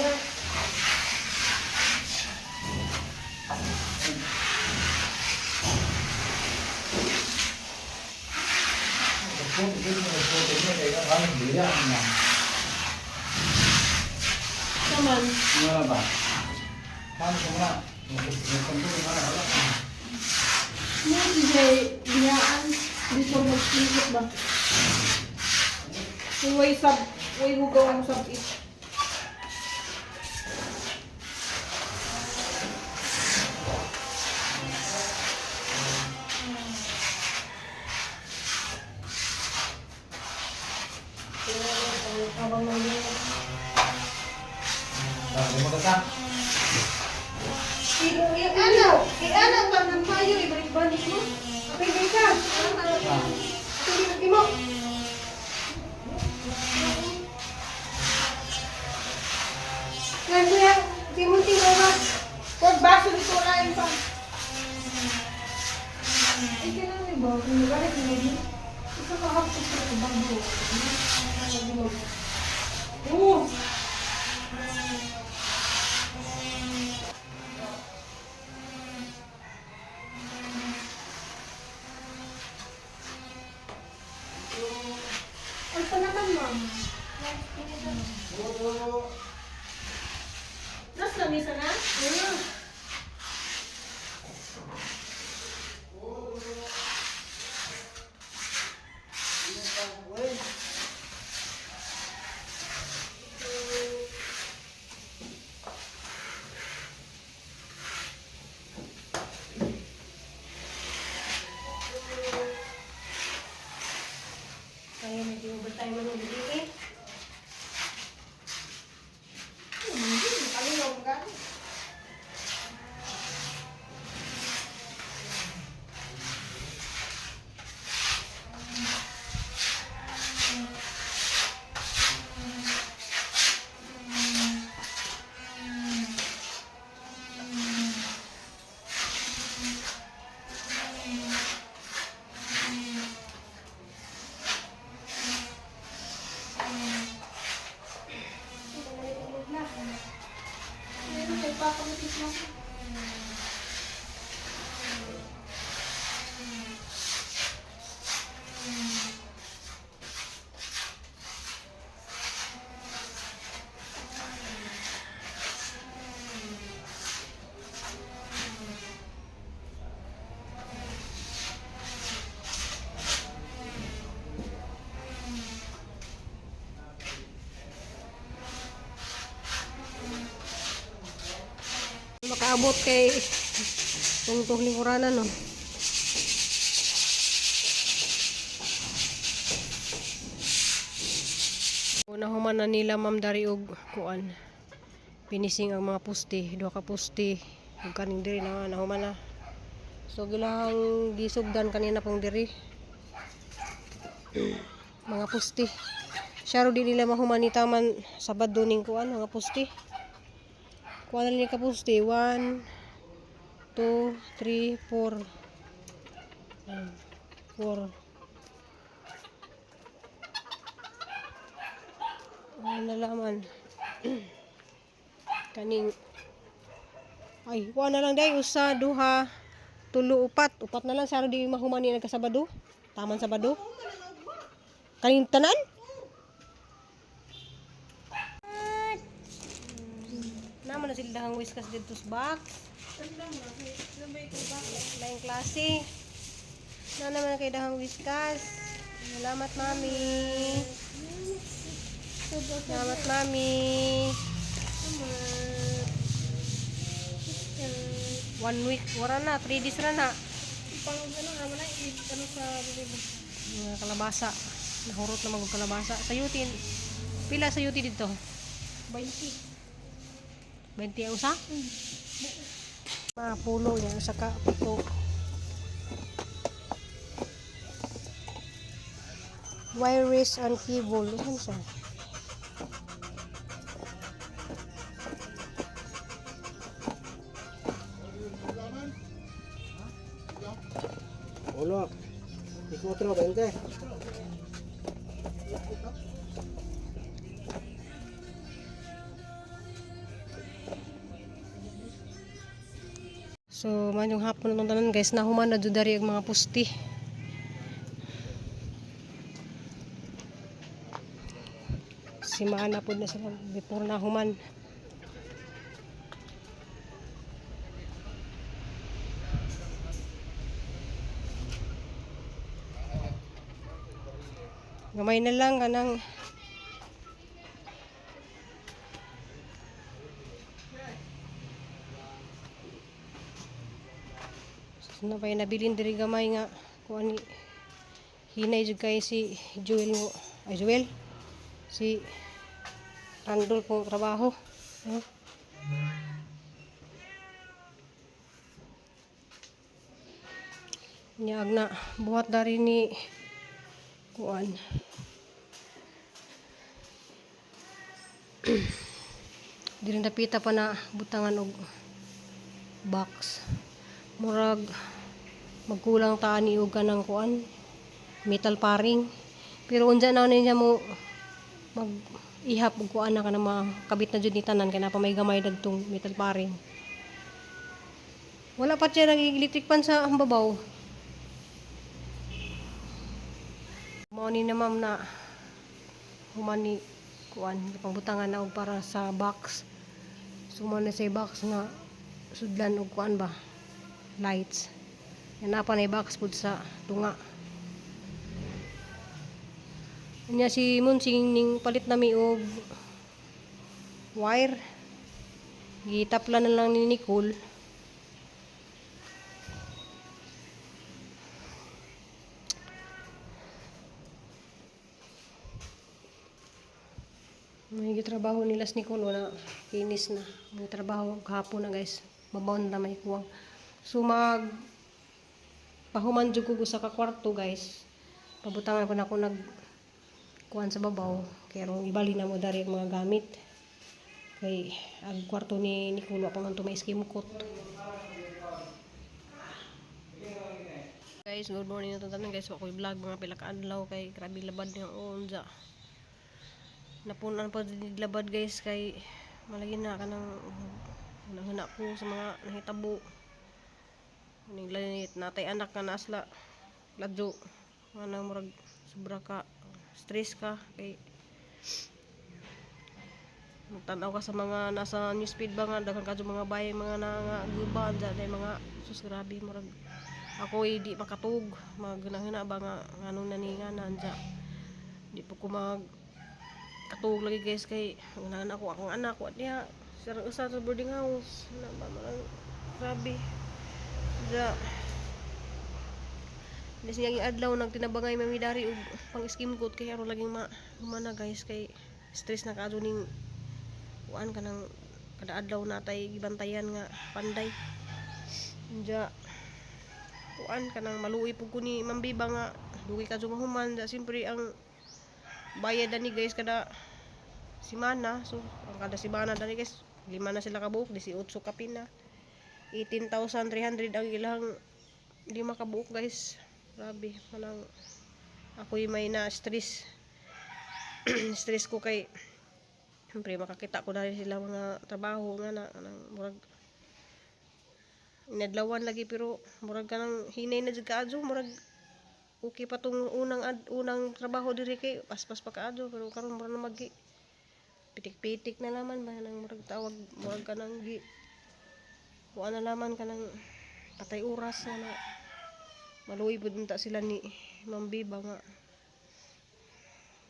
Na. Naman. Wala ba? Paano ko na? Wala. Mo si Jay, biyaan. Before mag-ikot ba? Kung way sub, way hugaw ang sub it. Habang nangyayari. Sabi mo ka? I-ano, i-ano ka ng payo, ibalik-balik mo. Okay, ka. Sige, mo. Ngayon, kuya, di mo tinawag. Huwag baso dito, lain pa. Ay, kailangan may bago. Balik mo din. Isa ka hapos sa bago. Oo. Ay, pa naman, ma'am. Nasa lamisa na? Kaya medyo overtime man yung bigay eh. Ano ka? Meron kay Papa mo lang. Makaabot kay tungtong lingkuranan, no? Una human na nila Ma'am Dari og kuan. Finishing ang mga puste, duha ka puste ug kaning diri na nahuman na. So gilang gisugdan kanina pong diri. Mga puste. Siya ro di nila mahuman ni taman Sabado ning kuan mga puste. Kuha na niya kapuste. 1, 2, 3, 4. 4. Ano nalaman? Kaning ay, kuha na lang day usa, duha, tulo, upat. Upat na lang saro di mahuman ni nagkasabado. Taman Sabado. Kaning tanan? Naman na sila dahang whiskas dito sa box. Laing klase. Na naman kay dahang whiskas. Salamat, Mami. Salamat, Mami. One week, wala na. 3 days ra na. Pang ano naman na ano sa libo. Mga kalabasa. Nahurot na mga kalabasa. Sayutin. Pila sayuti dito? 20. 20 ang usa? Mga pulo niya. Usa ka pito. Wireless and cable. Ano siya? Ulo. Ikotro, 20. So maayong hapon atong tanan, guys, nahuman na jud dari ang mga pusti. Simaan na pud na sila before na human. Gamay na lang kanang na pa nabilin diri gamay nga kuan ni hinay jud kay si Joel mo, ay Joel, si Randolph mo trabaho, no? Niya na buhat dari ni kuan diri napita pa na butangan og box. Murag magkulang ta ani og kanang kuan metal paring, pero unsa na niya mo mag ihap og kuan na kanang makabit na jud ni tanan kay naa pa may gamay dadtong metal paring. Wala pa siya nag-electric pan sa babaw. Mao ni na, ma'am, na human ni kuan pangbutangan na og para sa box. So mao na sa box nga sudlan og kuan ba, lights. Yan na pa na box pud sa tunga. Nya si Monsing ning palit nami og wire. Gitapla na lang ni Nicole. May gitrabaho nila si Nicole, wala kinis na. May trabaho kahapon na, guys. Mabaon na may kuwang. So mag pahuman jud ko sa ka kwarto, guys. Pabutangan ko na ako nag kuan sa babaw kay rong ibali na mo dari ang mga gamit. Kay ang kwarto ni Nicole wa pa man to may kot. Guys, good morning na to tanan, guys. Wa ko'y vlog mga pila ka adlaw kay grabe labad nga unja. Napunan pa din labad, guys, kay malagi na kanang hunahuna ko sa mga nahitabo. Ning lanit natay anak nga naasla ladyo nga nang murag sobra ka stress ka kay tan-aw ka sa mga nasa newsfeed ba nga daghan kadto mga bay mga na nga guba dyan ay mga sus, grabe, murag ako eh, di makatug magunahuna ba nga nganong na ni nga nandya di po ko mag katug lagi, guys, kay unahan ako akong anak wa niya sa usa sa boarding house na ba marang grabe ja. Des nga adlaw nagtinabangay mami dari og pang skim coat kay aron laging ma humana, guys, kay stress na kaadto ning kuan kanang kada adlaw natay gibantayan nga panday. Unja kuan kanang maluoy pud ko ni Ma'am Biba nga dugay ka mahuman. Ja siyempre ang bayad ani, guys, kada simana. So ang kada simana dani, guys, lima na sila kabuok, 18 kapin na 18,300 ang ilang lima kabuok, guys. Grabe manang ako'y may na stress stress ko kay siyempre makakita ko dahil sila mga trabaho nga na kanang murag inadlawan lagi, pero murag kanang hinay na jud kaadyo. Murag okay pa tong unang trabaho diri kay paspas pa kaadyo, pero karon murag na magi pitik-pitik na laman ba nang murag tawag murag kanang gi kuan na laman kanang patay oras na na maluoy pud unta sila ni Ma'am Biba nga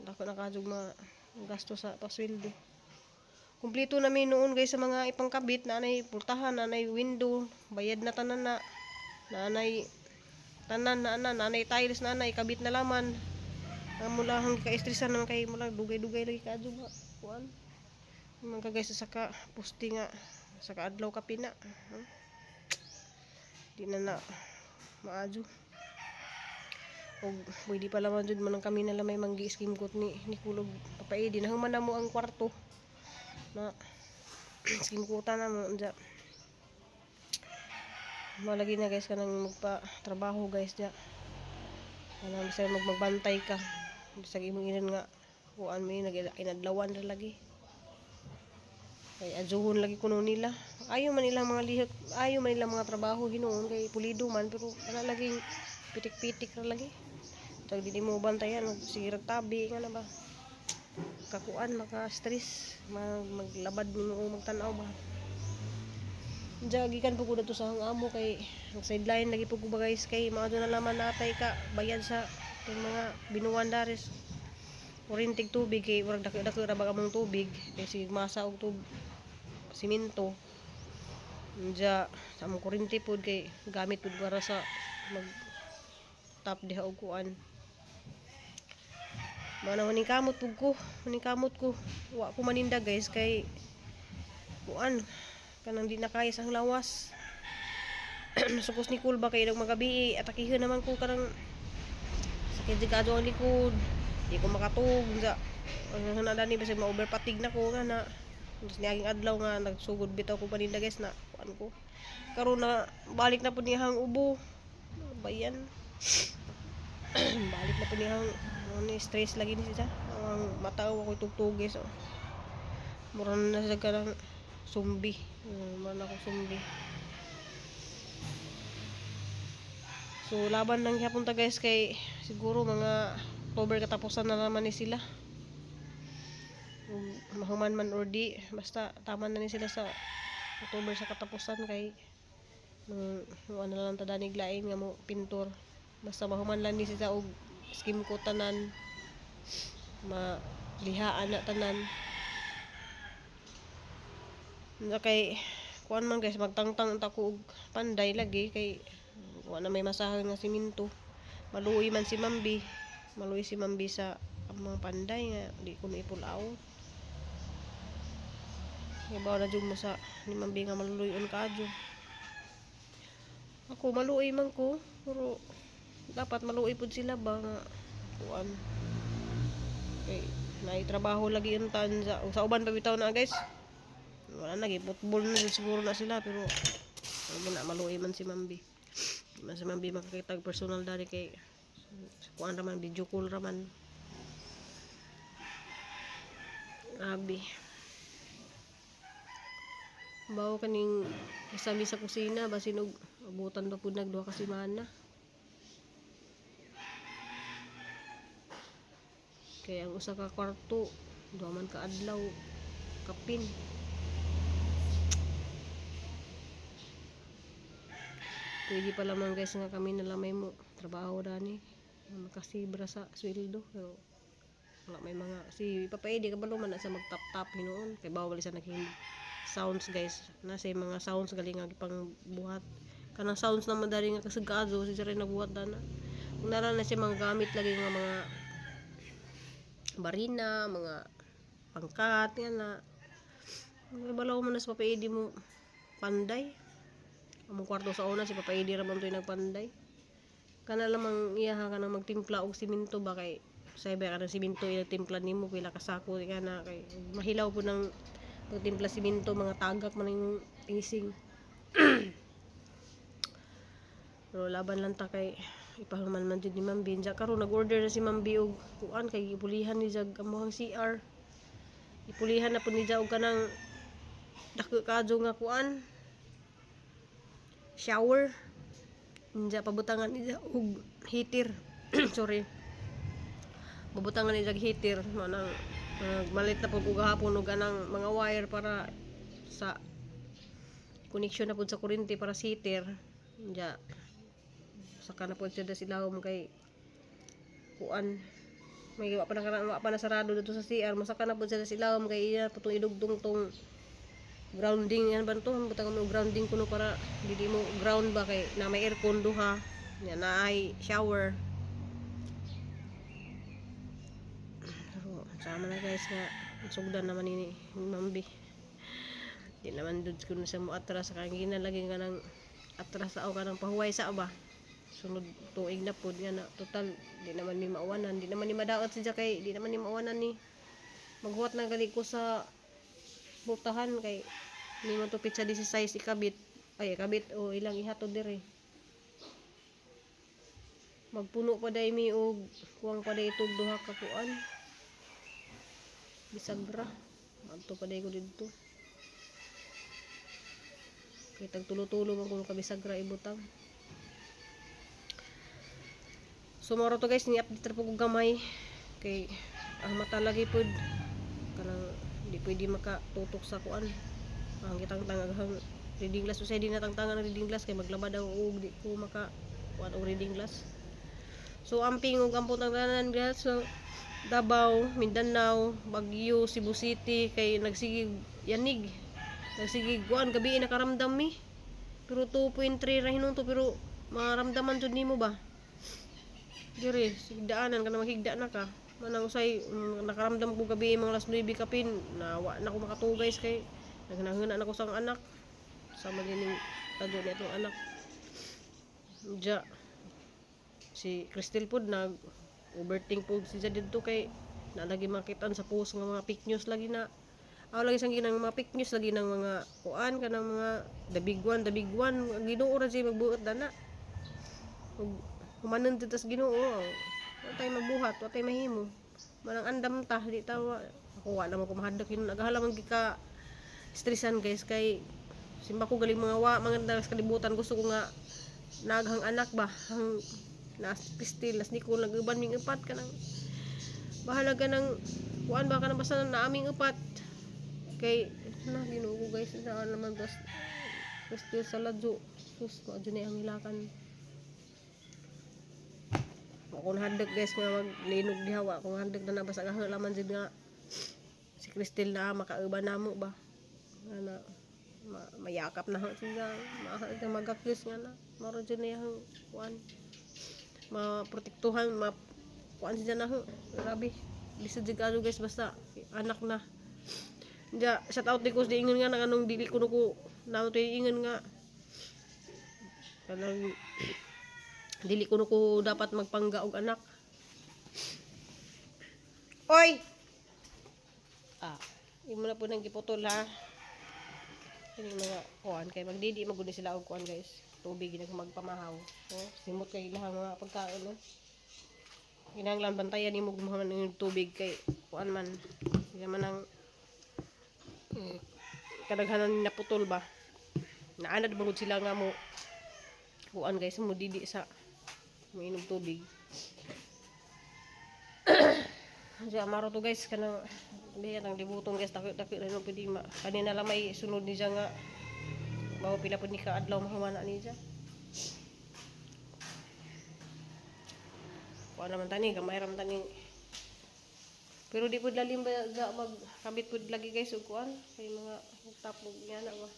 dako na kaadyo mga gasto sa pasweldo. Kumpleto na mi noon, guys, sa mga ipangkabit na anay pultahan, na anay window, bayad na tanan na naanay tanan na ana naanay tiles na anay kabit na laman. Ang mula hang ka-stressan naman kay mula dugay-dugay lagi kaadyo ba kuan man ka, guys, sa ka poste nga sa kaadlaw ka pina. Huh? Di na na maadyo og pwede pa laman jud man ang kami na lamay manggi skim coat ni kulog papaidi na human na mo ang kwarto na skim coatan na mo. Unja malagi na, guys, kanang magpa trabaho, guys, ja kanang bisag magbantay ka bisag imong inan nga kuan mo nag inadlawan ra lagi. Kay adzuhon lagi kuno nila. Ayo man ilang mga lihok, ayo man ilang mga trabaho hinuon kay pulido man, pero wala laging pitik-pitik ra lagi. Tag dili mo bantayan, sige rag tabi nga na ba. Kakuan maka-stress, maglabad nimo o magtan-aw ba. Diya gikan po ko dito sa ang amo kay ang sideline lagi po ko ba guys, kay maadto na laman natay ka bayad sa itong mga binuan daris. Kurintig tubig kay murag dako-dako ra ba among tubig kay sige masa og tub simento. Diya sa among kuryente pod kay gamit pod para sa mag tap diha og kuan. Mao na maning kamot pud ko, maning kamot ko. Wa ko maninda guys kay kuan kanang di na kaya sa ang lawas. Nasukos ni Kulba kay nag magabi atakihon naman ko kanang sakit jud kadto ang likod. Di ko makatug sa ang na dani bisag ma-overpatig na ko nga na. Tapos niaging adlaw nga nagsugod bitaw ko paninda guys na kuan ko. Karon na balik na pud niya ang ubo. Ano ba yan? Balik na pud niya ang ano ni stress lagi ni siya. Ang mata ako tugtog guys. Oh. Mura na siya kanang zombie. Mura na ako zombie. So laban lang gyapon ta guys kay siguro mga October katapusan na naman ni sila. Kung mahuman man or di, basta tama na ni sila sa October sa katapusan kay ano lang ta danig lain nga mo pintor. Basta mahuman lang ni sila og skim ko tanan, malihaan na tanan. Na kay kuan man guys, magtangtang ta ko og panday lagi kay wa na may masahan nga simento. Maluoy man si Mambi, maluoy si Mambi sa ang mga panday nga di ko maipulaw. Ibaw na jud mo sa ni Mambi nga maluluyon kaadyo. Ako maluoy man ko, pero dapat maluoy pud sila ba nga kuan. Kay naay trabaho lagi untan sa uban pa bitaw na guys. Wala na football na jud siguro na sila, pero ano na maluoy man si Mambi. Di man si Mambi makakita og personal dari kay kuan ra man, video call ra man. Grabe. Bawo kaning kasami sa kusina basin og abutan pa pud nag 2 ka semana. Kay ang usa ka kwarto duha man ka adlaw kapin. Pwede pa lamang guys nga kami na lamay mo trabaho dani makasibra sa sweldo, pero wala may mga si Papa Eddie kabalo man na sa magtap-tap hinuon kay bawal sa naghimo sounds guys. Na sa mga sounds galing nga gipang buhat kanang sounds naman dali nga kasagado si siya rin nagbuhat dana. Kung nara na siya mga gamit lagi nga mga barina, mga pangkat nga na may balaw man na sa Papa Eddie mo panday. Among kwarto sa una si Papa Eddie ra man to'y nagpanday. Kana lamang iyaha kanang magtimpla og simento ba kay say ba kanang simento ila timpla nimo pila ka sako kana kay mahilaw po ng pagtimpla simento, mga tagak man yung pising. Pero laban lang ta kay ipahuman man jud ni Ma'am Binja. Karon nag-order na si Ma'am B og kuan kay gipulihan ni jag amuhang CR. Ipulihan na pud ni og kanang dako kadyo nga kuan shower. Inja pabutangan ni og heater. Sorry. Pabutangan ni jag heater manang malit na pud ko gahapon og kanang mga wire para sa connection na pud sa kuryente para sa heater. Inja saka na pud siya sa ilawom kay kuan may wa pa na wa pa na sarado dito sa CR, masaka na pud siya sa ilawom kay iya putong idugtong tong grounding yan ba to, butang mo grounding kuno para dili mo ground ba kay na may aircon duha nya na ay shower. Pero sama na guys nga sugdan naman ni Mambi. Di naman dud kuno sa mo atras kay gina lagi nga nang atras sa kanang pahuway sa ba sunod tuig na pud nga na. Total di naman mi mauwanan, di naman ni madaot siya kay di naman ni mauwanan ni maghuwat na gali ko sa putahan kay ni mo to pitsa 16 ikabit ay ikabit o ilang ihatod dire. Magpuno pa day mi og kuwang pa day itog duha ka kuan bisagra. Adto pa day ko didto. Kay tag tulo-tulo man kuno ka bisagra ibutang. So moro to guys, ni update ra po ko gamay kay ang mata lagi pod kanang di pwede makatutok sa kuan. Ang kitang tangag reading glass, usay di natangtangan ang reading glass kay maglaba daw og di ko maka kuan og reading glass. So amping ug ampot ang tanan guys. So Davao, Mindanao, Baguio, Cebu City kay nagsigig yanig. Nagsigig kuan gabi nakaramdam mi. Pero 2.3 ra hinungto pero maramdaman jud nimo ba? Dire, sigdaanan ka na maghigda na ka. Manang usay nakaramdam ko gabi mga alas 9 kapin na wa na ko makatugay kay nagnahuna na ko sa anak. Sama din ning tago ni atong anak. Ja, si Crystal pod nag overthink pod siya didto kay na lagi makitaan sa post nga mga fake news lagi na. Aw lagi sang ginang mga fake news lagi ng mga kuan kanang mga the big one, the big one. Ginoo ra siya magbuot dana ug humanon dito sa Ginoo. Wa tay magbuhat, wa tay mahimo, manang andam ta di ta ako wa naman ko mahadlok yun naghala man gika stressan guys kay simba ko galing mga wa mga sa kalibutan. Gusto ko nga naghang anak ba hang nas Cristel nas Nicole nag-uban ming upat kanang bahala ka ng kuan ba kanang basta na aming upat kay na Ginoo ko guys na naman bas Cristel sa ladyo sus mo na ang hilakan. Ako nahadlok guys nga maglinog diha, wa akong handok na nabasa kahalaman jud nga si Cristel na makauban namo ba nga na mayakap na ho siya ma magaklis nga na maro jud na iyang kuan maprotektuhan ma kuan siya na ho. Grabe lisod jud kayo guys, basta anak na. Ja, shout out di ko sa ingon nga na anong dili kuno ko na to ingon nga kanang dili kuno ko dapat magpangga og anak. Oy! Ah, imo na po nang giputol ha. Ini mga kuan kay magdidi magud ni sila og kuan guys. Tubig gina magpamahaw. Oh, simot kay ilahang mga pagkaon no. Kinahanglan bantayan nimo kung ng tubig kay kuan man. Di man ang kadaghanan naputol ba. Naanad magud sila nga mo kuan guys mo didi sa mo inom tubig. Kasi amaro to guys kanang biya nang libuton guys, dako dako ra no pwede ma kanina lang may sunod ni siya nga mao pila pud ni ka adlaw mahuman na ni siya. Kuan naman tani gamay ra man tani. Pero di pud lalim ba ga magkabit pud lagi guys og kuan kay mga tap og yana ba.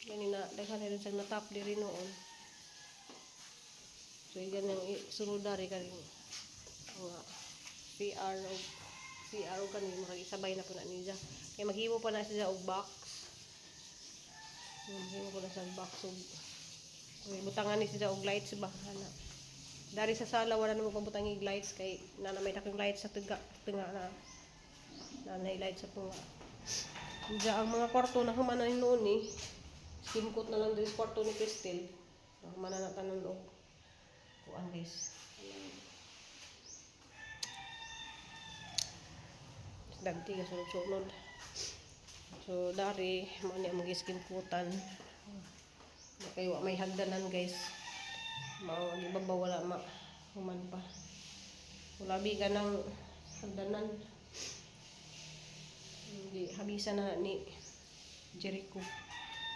Gani na daghan na rin sa natap diri noon. So ganang sunod dari kaning mga CR o CR o kani murag isabay na po na niya. Kay maghimo pa na siya og box. Maghimo ko na siya og box og okay, butangan ni siya og lights ba ana. Dari sa sala wala na mo pabutang og lights kay nana may dakong lights sa tunga tunga na na light sa tunga. Diya ang mga kwarto na human na noon eh. Skim coat na lang diri sa kwarto ni Cristel. Human na tanan og kuan guys. Dagti ka sunod-sunod. So dari mo ni among skim coatan. Kay wa may hagdanan guys. Mao ang ibabaw wala ma human pa. Wala ka ng hagdanan. Hindi hamisa na ni Jericho.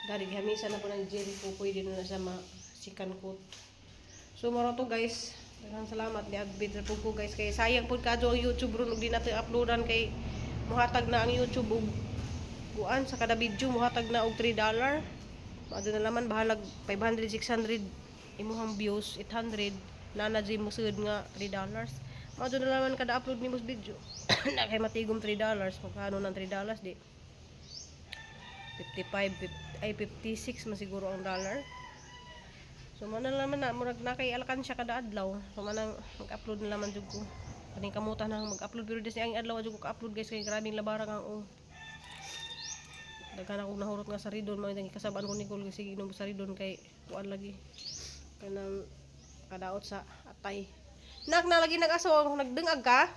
Dari gihamisa na po ng Jericho, pwede na na siya ma second coat. So moro to guys. Daghang salamat ni Agbid ra pud ko guys kay sayang pud kadto ang YouTube ron ug di nato uploadan kay muhatag na ang YouTube og kuan sa kada video muhatag na og $3. Maadto na laman bahalag 500 600 imuhang views 800 na na jud mo nga $3. Maadto na laman kada upload nimo sa video na kay matigom $3. Magkano ng $3 di 55 50, ay 56 man siguro ang dollar. So man na laman na murag na kay alkansya kada adlaw. So manang mag-upload na laman jud ko. Kaning kamutan na mag-upload pero dis ang adlaw jud ko ka-upload guys kay grabing labarang ang oh. Daghan akong nahurot nga sa ridon mga kasabaan ko Nicole sige inom sa ridon kay kuan lagi kanang kadaot sa atay. Nak na lagi nag-aso, nagdungag ka?